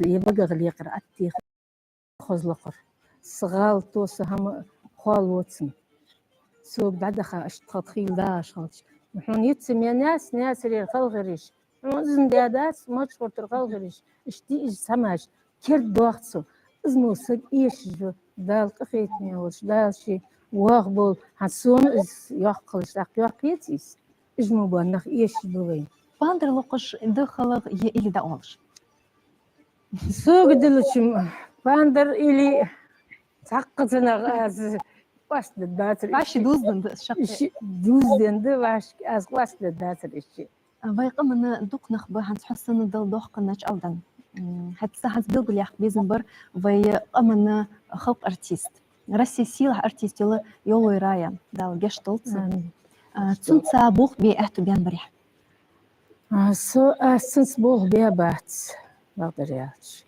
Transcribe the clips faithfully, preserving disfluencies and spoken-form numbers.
Е багах лекхар, аттех хоза локхар. Са гӀалат, са хӀама хала воацам. Сога дӀадаха, аш тхо хийла дагӀаш хилча. Хьона йиц ма яц, Наьсарера хала хилараш. Хьона из ма даьдац, Мочкъий-Юртара хала хилараш. Иштта из хӀамаш кердадоах со. Из мо саг эшаш ва, Дала къахетаме волаш, Дала ше вахаболба. ХӀанз сона из йоккхалаш, тӀаккха йоккхаеций из? Из мо бола нах эшаш ба вай. Пандар локхаш да халагӀа е илли да оалаш? Сога диллача, пандар илли цхьаккха цунах аз къоастадергдацар. Вай ши дуздан да, шаккхе. Ши дуздан да, вай ши аз къоастадергдацар иштта. Вай къаман дукха нах ба хӀанз хьо санна Дала доккха начӀал даь. М, хӀаьта са хӀанз белгалъяккха безам бар вай къаман халкъа артист. Россе сийлахь артист йола Йовлой Рая, Дала гешт долда цун. Амин. А, цунца болх бе аьттув баьннабарий хьа? А, со, аз цунца болх баь бац, бакъдар аьлча.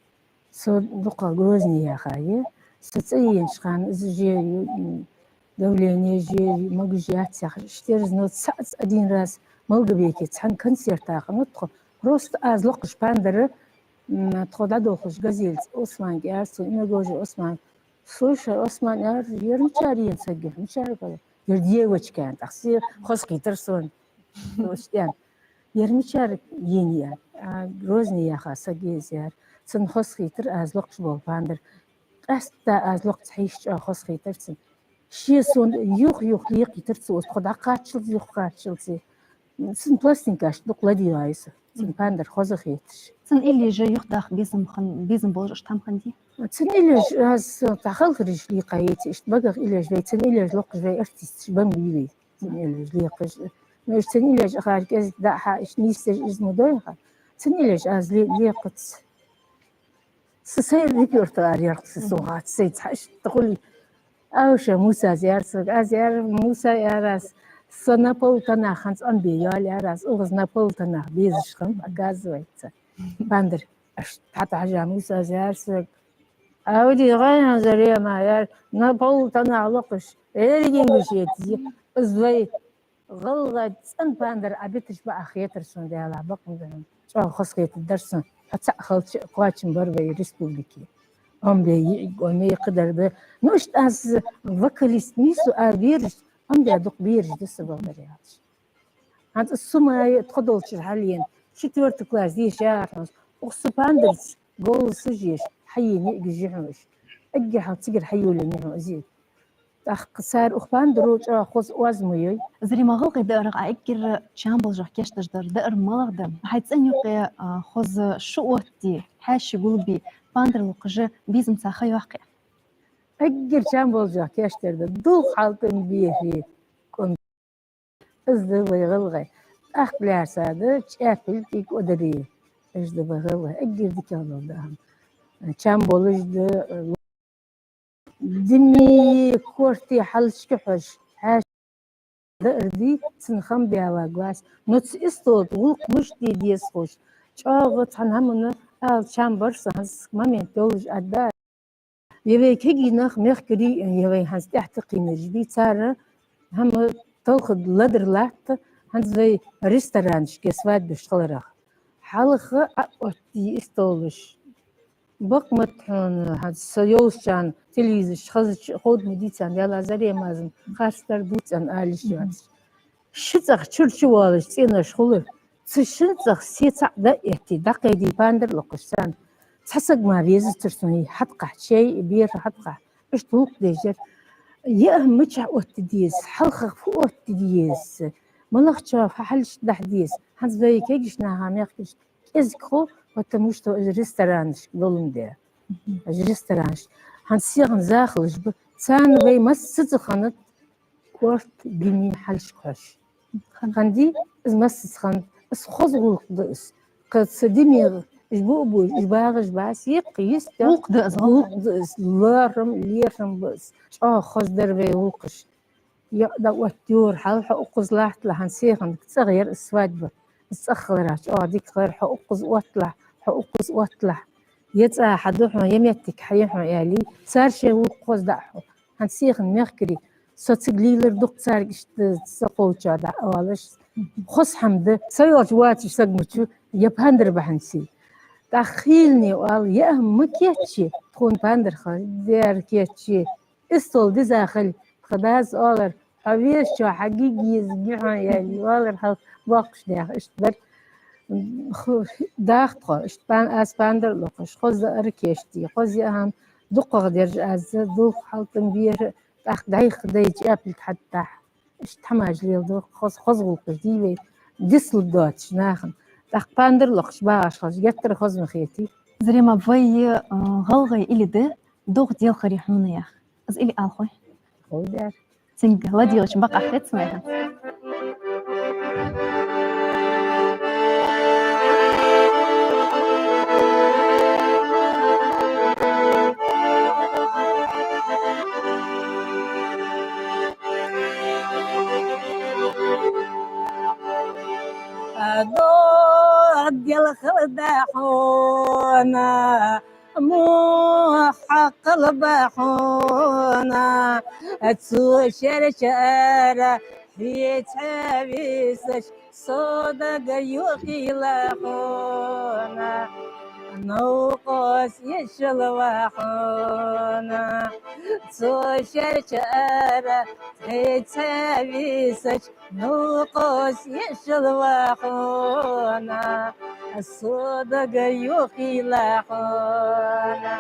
Со дукха Грозне яхай. Со цӀаенача хана из же, м, давление же, могаш яц яхаш, иштта ерзано цаӀ-цаӀ один раз Малгобеке цхьан концерта хиннад тхо. Просто аз локхаш пандар, м, тхо дӀадолхаш газельца Османга аьлар цо, Иногожи Осман. Слушай, Осман, яр, яр мичара енай саг, мичара? Яр девочка яр, тӀаккха се хозахийтар сона. Слушай, яр, яр мичара енай яр? А, Грозне яха саг я из, яр. Цунна хозахийтар аз локхаш бола пандар. Къаьстта аз локхац хьийша чӀоагӀа хозахийтар цунна. Ше сона юха-юха лекхийтар цо, тхо дӀакхаччалца, юха кхаччалца. Цун пластинкаш дукха ладийгӀай со, цун пандар хозахеташ. Цун иллеш юхадаха безам хан-, безам болаш иштта хӀама хиннадий? Цун иллеш аз цхьа халхараш лекха еций, иштта багах иллеш вай, цун иллеш локхаш вай артисташ бан бий вай. Цун иллеш лекхаш. Ну, иштта цун иллеш ахар кӀезига дӀа-хьа иштта нийсдеш из ма дой хьа. Цун иллеш аз ле-, лекхац. Са сай репертуар яр са согӀат, сай цхьа иштта хулий. Ау, ша Мусас яр саг, аз яр Муса яр аз. Со на полтонах хӀанз Ӏомабе йоал яр аз, укхаза на полтонах безаш хиннаб, оказывается. Пандар, аш тхьатӀа хьажа Мусас яр саг. Ау, ди гӀайна Зарема яр, на полтонах локхаш, эргин гуш етази, из вай ГӀалгӀай цӀена пандар Ӏобиташ ба а хетар сона, Даьлах бакъ ма дар. ЧӀоагӀа хозахетаргдар сона. Хьо цаӀ хилча кхоачам бар вай республике. Ӏомабе йиӀиг, Ӏомабе кхыдар ба. Ну, иштта аз вокалист нийсу а бераш, Ӏомабе дукха бераш да са, бакъдар аьлча. ХӀанз Сумая тхо долчара хьалъена, четвёртый класс дешар хьона. Укх са пандарца «Голос» еш, хьаена йиӀиг жи хьона уж. Эггара хьалха цигара хьайолаенай хьона из. ТӀаккха цар укх пандаро чӀоагӀа хоза оаз ма йой. Зарема, гӀалгӀай даарах Ӏа эггара чам болаш кийчдеш дар даар малагӀа да? Хьай цӀен юкъе, а, хоза шу оттаде, хьаьший гулбе, пандар локхаш безамца ха йоаккхе? Эггара чам болаш кийчдер да дулх хьалтӀам бехе кӀун. Из да вай гӀалгӀай. ТӀаккха лаьрхӀа да чӀаьпилг, тӀиг, одар. Уж да вай гӀалгӀай эггара дикагӀа дола да хӀама. Чам болаш да, дими, корта хьалхашка хьожаш, хьаьший даар дий, цун хам баьлла гӀоз. Но цу истола тӀа гӀулакх мишта де деза ховш, чӀоагӀа цхьан хӀамана ала чам бар са, хӀанз момент йолаш аргда. Е вай кегий нах, мехкарий, е вай хӀанз тӀехьа тӀакхийнараш бий, цар хӀама талхадалар латт, хӀанз вай ресторанашка свадьбаш хиларах. Хьалха Ӏооттаде истолаш. Бакъ ма да хьона, хӀанз со йолча хана телевизораш хазача ховш ма дий царна, Даьла, Заремас харцдар дувц аьнна ала йиш йоацаш. Ши цӀагӀа чура чувоалаш цӀенош хулар. Цу шин цӀагӀа се цаӀ дӀаэтте, дӀакхайде пандар локхаш царна. Цхьа саг мара везацар сона, хьатӀакхахьа, шоай бер хьатӀакхахьа. Иштта гӀулакх деш дар. Е а мичахьа оттаде деза, хьалхагӀа фу оттаде деза, малагӀчоа фу хьалхашка дахьа деза. ХӀанз вай кегийча наха, мехкарашта кӀезига хов, потому что уж ресторанашка долаш да. Уж ресторанаш. ХӀанз селхан захалаш ба. Царна вай массаза хиннад корта, дими хьалхашка хьожаш. Хиннадий, из массаза хиннад, из хоза гӀулакх да из. Кхы цу димех уж бу а бу, уж багӀаш бац, йиккха йист я. ГӀулакх да из, гӀулакх да из, лоархӀам, лерхӀам ба из. ЧӀоагӀа хоза дар вай гӀулакхаш. Е дӀаоттайора хьал, хьо укхаза латталахь, хӀанз селхан цӀагӀа яр из свадьба. Из цӀагӀа хиларах чӀоагӀа дика хилар, хьо укхаза отталахь, хьо укхаза отталахь. Е цӀа хьа да хьона, е моттиг хьа я хьона, аьле, цар шоай гӀулакх хоза даа хьона. ХӀанз селхан мехкарий, со цига лийлар дукха царга иштта ца кховча дӀа а оалаш. Хоза хӀама да, са йолча воацаш саг ма вий, е пандар бахьанца. ТӀаккха хийлане оал, яа ма кийчъе, тхона пандарха дера кийчъе, истол диза хиле, тха дас оалар, хьо вешача хьа гига еза гихьон яьле, оалар хьалха боккхача наха, иштта бар. Ху-, даха тхо, иштта пан-, аз пандар лохаш, хоза ара кийчде, хоза яа хӀама дукхагӀа держ аз, дулх хьалтӀам бера, тӀаккха дӀайха дай чӀаьпилг хьаттахь. Иштта хӀамаш леладу, хоза, хоза гӀулакхаш дий вай, дицлургдоацаш нахана. ТӀаккха пандар лохаш багӀаш хилча, геттара хоза ма хетий. Зарема, вай, а, гӀалгӀай илли да, догӀа делхари хьона яха. Из илли ала хой? Ховдер. Цунга ладийгӀача бакъахьа хет сона яха. ДогӀа делхар да хьона, мухь хьакхалба хьона, цу шерчара хьо цхьа висача, со дага юхийла хьона, новкъост йишалва хьона, цу шерчара хьо цхьа висача, новкъост йишалва хьона, со дага юхийла хьона.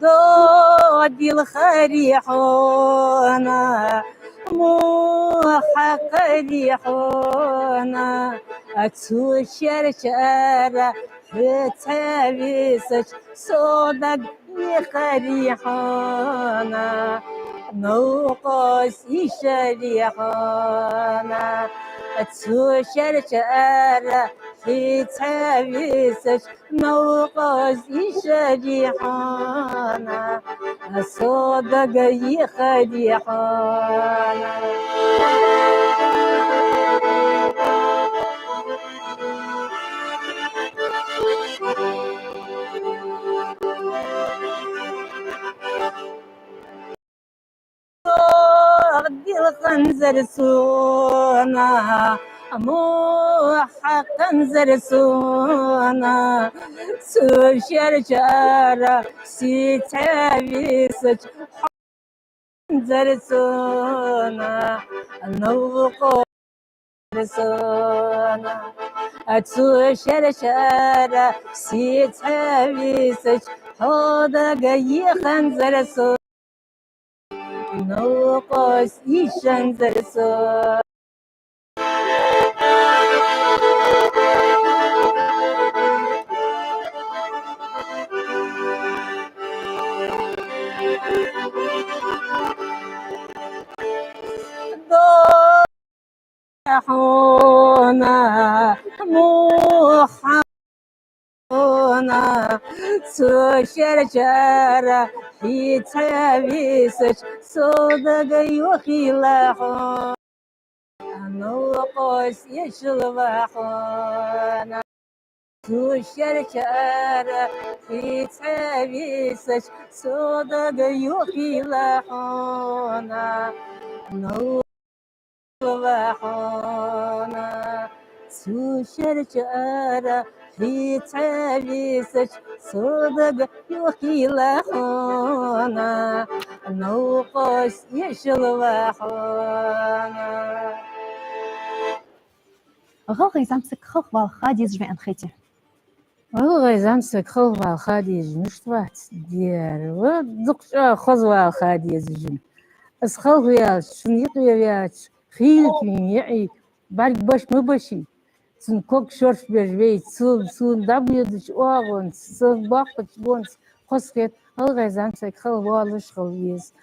ДогӀа делхари хьона, мухь хьакхари хьона, цу шерчара хьо цхьа висача, со дага юхийла хьона, новкъост йишалва хьона, цу шерчара хьо цхьа висача, новкъост йишалва хьона, со дага юхийла хьона. ДогӀа делханзар сона, мухь хьакханзар сона, цу шерчара со цхьа висача, хьакханзар сона, новкъост сона, цу шерчара со цхьа висача, хьо дага юханзар сона, новкъост йишанзар сона. ДогӀа хьона, мухь хьакхари хьона, цу шерчара хьо цхьа висача, со дага юхийла хьона, новкъост йишалва хьона, цу шерчара хьо цхьа висача, со дага юхийла хьона, новкъост йишалва хьона, цу шерчара хьо цхьа висача, со дага юхийла хьона, новкъост йишалва хьона. ГӀалгӀай зӀамсаг халхавала ха дезаш ваьнна хете. ГӀалгӀай зӀамсаг халхавала ха дезаш мишта вац, дера, ва дукха чӀоагӀа хоза вала ха дезаш ва. Из халхаваьлча, цун юкъе ваьлча, хийла кийна яий, бӀарг баш ма баший, цун ког шорш беш вейца, цун, цун дӀабоадача оагӀонца, цун боккхача гонца хоза хет. ГӀалгӀай зӀамсаг халхавоалаш хила веза.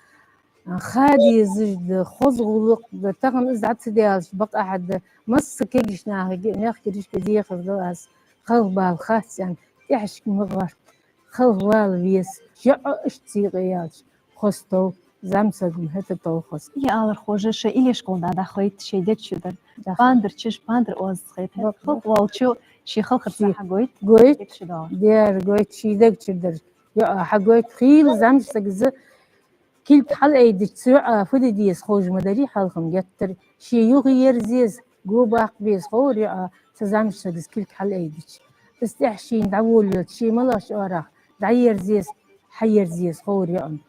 Ха дезаш да, хоза гӀулакх да, тахан из дӀа ца даьлча бакъахьа да, масса кегийча нахага, мехкаришка дехар ду аз, халхабала хац аьнна, тӀехьашка ма гӀерта, халхавала веза, жаӀо иштта сий къе яьлча, хоза тов, зӀамсаг ма хӀета тов хоза. Е алархоша шоай иллеш гӀолла дӀахайт шоай дег чу дар. ДӀахайт. Пандар чуш, пандар оаз хет. Бакъ, бакъ. Халхаволчо ший халхарца хьагойт. Гойт. Дег чу дар. Дера гойт, ший дег чу дар. ЙоӀа хьагойту, хийла зӀамига саг из кулг хьалъайдича, цу йоӀа фу де деза ховш ма дарий хьалха-м геттара. Ше юхаерза еза, го баккха беза ховра йоӀа, цу зӀамига сага из кулг хьалъайдича. Из тӀехьа шийна дӀаволавелча, ше малагӀча оагӀорахьа дӀаерза еза, хьаерза еза ховра йоӀа-м.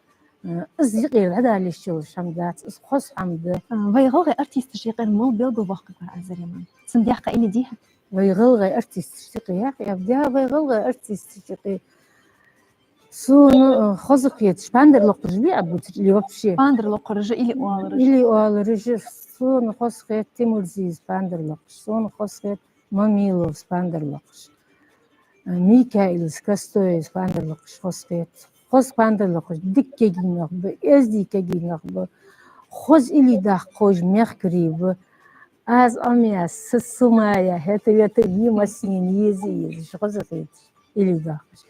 Э, из юкъера дӀадала йиш йолаш хӀама дац, из хоза хӀама да. А, вай гӀалгӀай артисташта юкъера мел белгалвоаккхаргвар Ӏа, Зарема? Цун даьккха илли дий хьа? Вай гӀалгӀай артисташта юкъе, яхь, яхь, да, вай гӀалгӀай артисташта юкъе. Сона, э, хоза хеташ пандар локхараш бий Ӏа бувцараш или вообще? Пандар локхараш или оалараш? Или оалараш. Сона хоза хет Тимурзиева пандар локхаш. Сона хоза хет Мамилова пандар локхаш. Э, Микаила Костоева пандар локхаш хоза хет. Хоза пандар локхаш дика кагий нах ба, эздий кагий нах ба. Хоза илли даккха ховш мехкарий ба. Аз Ӏомаяь, са сумая, хӀета-вета йий массанена еза, еза, хоза хеташ илли доаккхаш.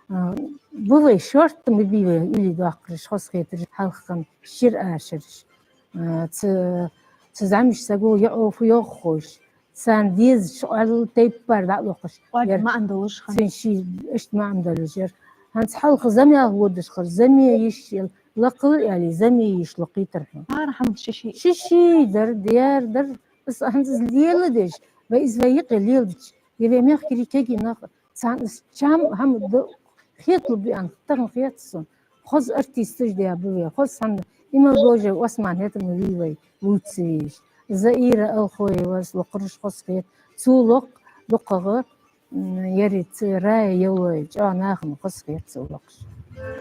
А, ба вай шортта ма бий вай илли доаккхараш, хоза хетараш, хьалха-м шира ашараш. А, цу, цу зӀамига саго йоӀо фу йоах ховш, царна дезача оалал тайпара дӀа а локхаш. Оалал яр маӀан долаш хинна. Цун ший иштта маӀан долаш яр. ХӀанз хьалха замел водаш хилча, заме йиш яр, лакхал аьле, заме йиш локхийтар хьона. Ара хӀама ши-ши. Ши-ши дар, дер дар. Из хӀанз из леладеш, вай из вай юкъе леладича, е вай мехкарий кагий нах, царна из чам хӀама да, хеталургба аьнна тахан хет сона. Хоза артисташ да ба вай, хоза хӀама да. Имамгожаев Ӏусман хӀета ма вий вай, вувцаш. Заира Алхоевас локхараш хоза хет. Цо локх дукхагӀа, м, яри цу Рая Евлоева, чӀоагӀа нахана хоза хет цо локхаш.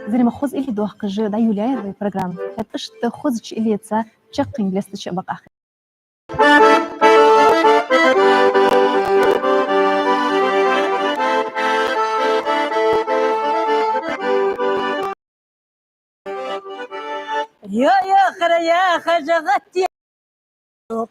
Зарема, хоза илли доаккхаш дӀайолаяьй вай программа. ХӀаьта иштта хозача иллеца чаккхе лестача бакъахьа. Йо, йо, хара, я хажа гӀатте,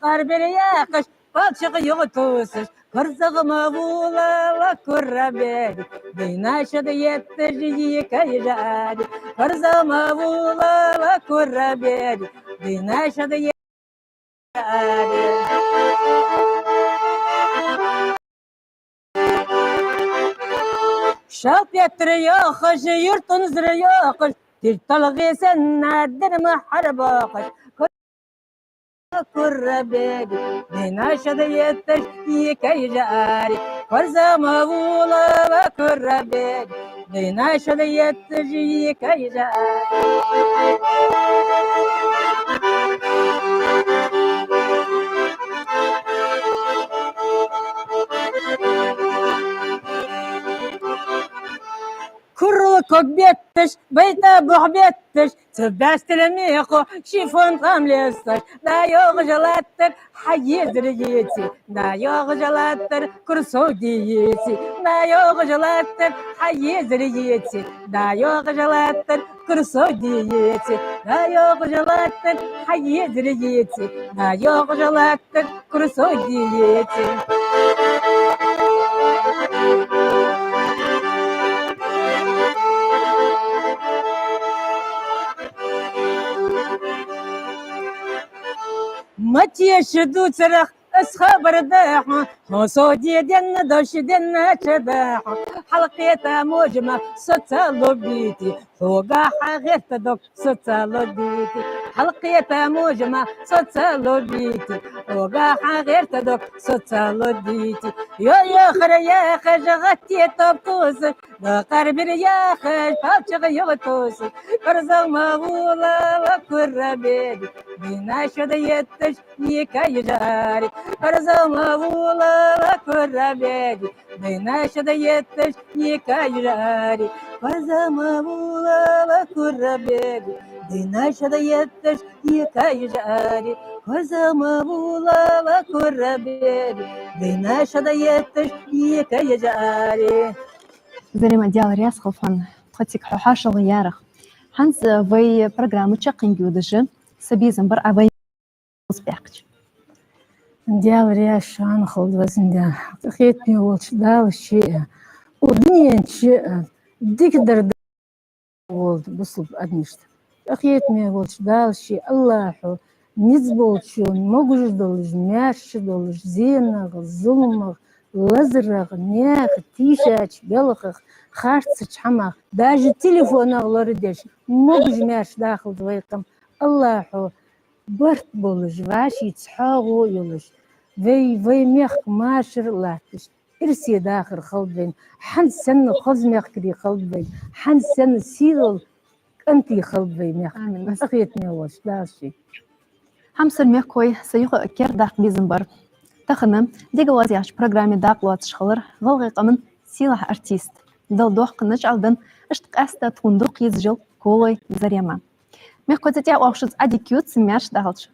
къарбир яхаш, палчах югӀ тосаш, корзагӀ ма вулава, кура бери, дийнаш да етташ йикай жари, корзагӀ ма вулава, кура бери, дийнаш да Шалпетра йоахаш, юртунзра йоахаш, тир талгӀе санна дерма хьарбоахаш. Кура бери, дийнаш да етташ йикай жари, корзагӀ ма вулава, кура бери, дийнаш да етташ йикай жари. Курла ког бетташ, байта бухь бетташ, цу баьстала мехо шифон тӀам лесташ, дӀайоагӀаш латтар хьа езар еце, дӀайоагӀаш латтар курсо де еце, дӀайоагӀаш латтар хьа езар еце, дӀайоагӀаш латтар курсо де еце, дӀайоагӀаш латтар хьа езар еце, дӀайоагӀаш латтар курсо де еце. Ма теша дувцарах аз хабар да хьона, хьо со де денна, дош денна ча да хьона. Хьалкхета можа ма со ца лобийте, хьога хьа гӀерта дог со ца лобийте. Хьалкхета можа ма со ца лобийте, хьога хьа гӀерта дог со ца лобийте. Йо, йо, хара, я хажа гӀатте топ тосаш, дакъар бир яхаш, палчах югӀ тосаш, корзагӀ ма вулава, кура бери, дийнаш да етташ йикай жари, корзагӀ ма вулава, кура бери, дийнаш да етташ йикай жари, корзагӀ ма вулава, кура бери, дийнаш да етташ йикай жари, корзагӀ ма вулава, кура бери, дийнаш да етташ йикай жари. Зарема, Даьла раьза хилва хьона, тхоцига хьо хьоашалгӀа ярах. ХӀанз вай программа чаккхе йодаш, са безам бар Ӏа вай успехкача. Даьла раьза шоана хилда, везан Даьла. Къахетаме волча Дала ше а, укх дунен чу а дикадар волда бусалба адамашта. Къахетаме волча Дала ше, АллахӀо, низ болчоа могаш долаш, маьрша долаш, зенах, зуламах, лазарах, наьха тийшача балхах, харцача хӀамах, даже телефонах лорадеш, могаш-маьрша дахалда вай къам. АллахӀа барт болаш, вӀаший цхьоагӀо йолаш, вай, вай мехка машар латташ, ирсе дахар хилда вайна, хӀанз санна хоза мехкарий хилда вайна, хӀанз санна сийлахь кӀантий хилба вай мехка. Амин. Къахетаме волча Дала ший. Хьамсара мехкахой, са юха а кердадаккха безам бар. Тахан «Дега оаз» яхача программе дакъа лоацаш хилар гӀалгӀай къаман сийлахь артист, Дала доккха начӀал денна, иштта къаьстта тхона дукха езаш йола Колой Зарема. Мехкахой, цу тӀа оаха шуца Ӏадика ювц, маьрша дахалда шо.